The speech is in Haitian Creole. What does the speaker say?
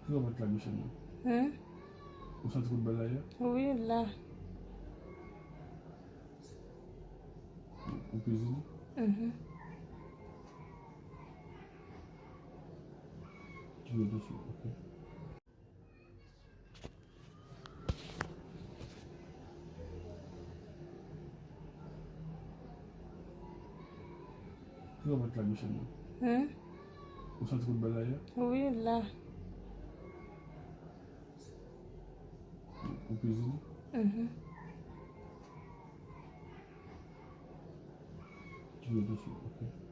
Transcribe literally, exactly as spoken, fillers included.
Ki w ap met la, Michel? Hmm? Ou santi kout bal la ye? Wi, la. Ou peze li? Mhm. Ki w tou sou, ok. Ki w ap met la, Michel? Hmm? Ou santi kout bal la ye? Wi, la. Ou peze li? Mhm. Ki w tou sou, ok.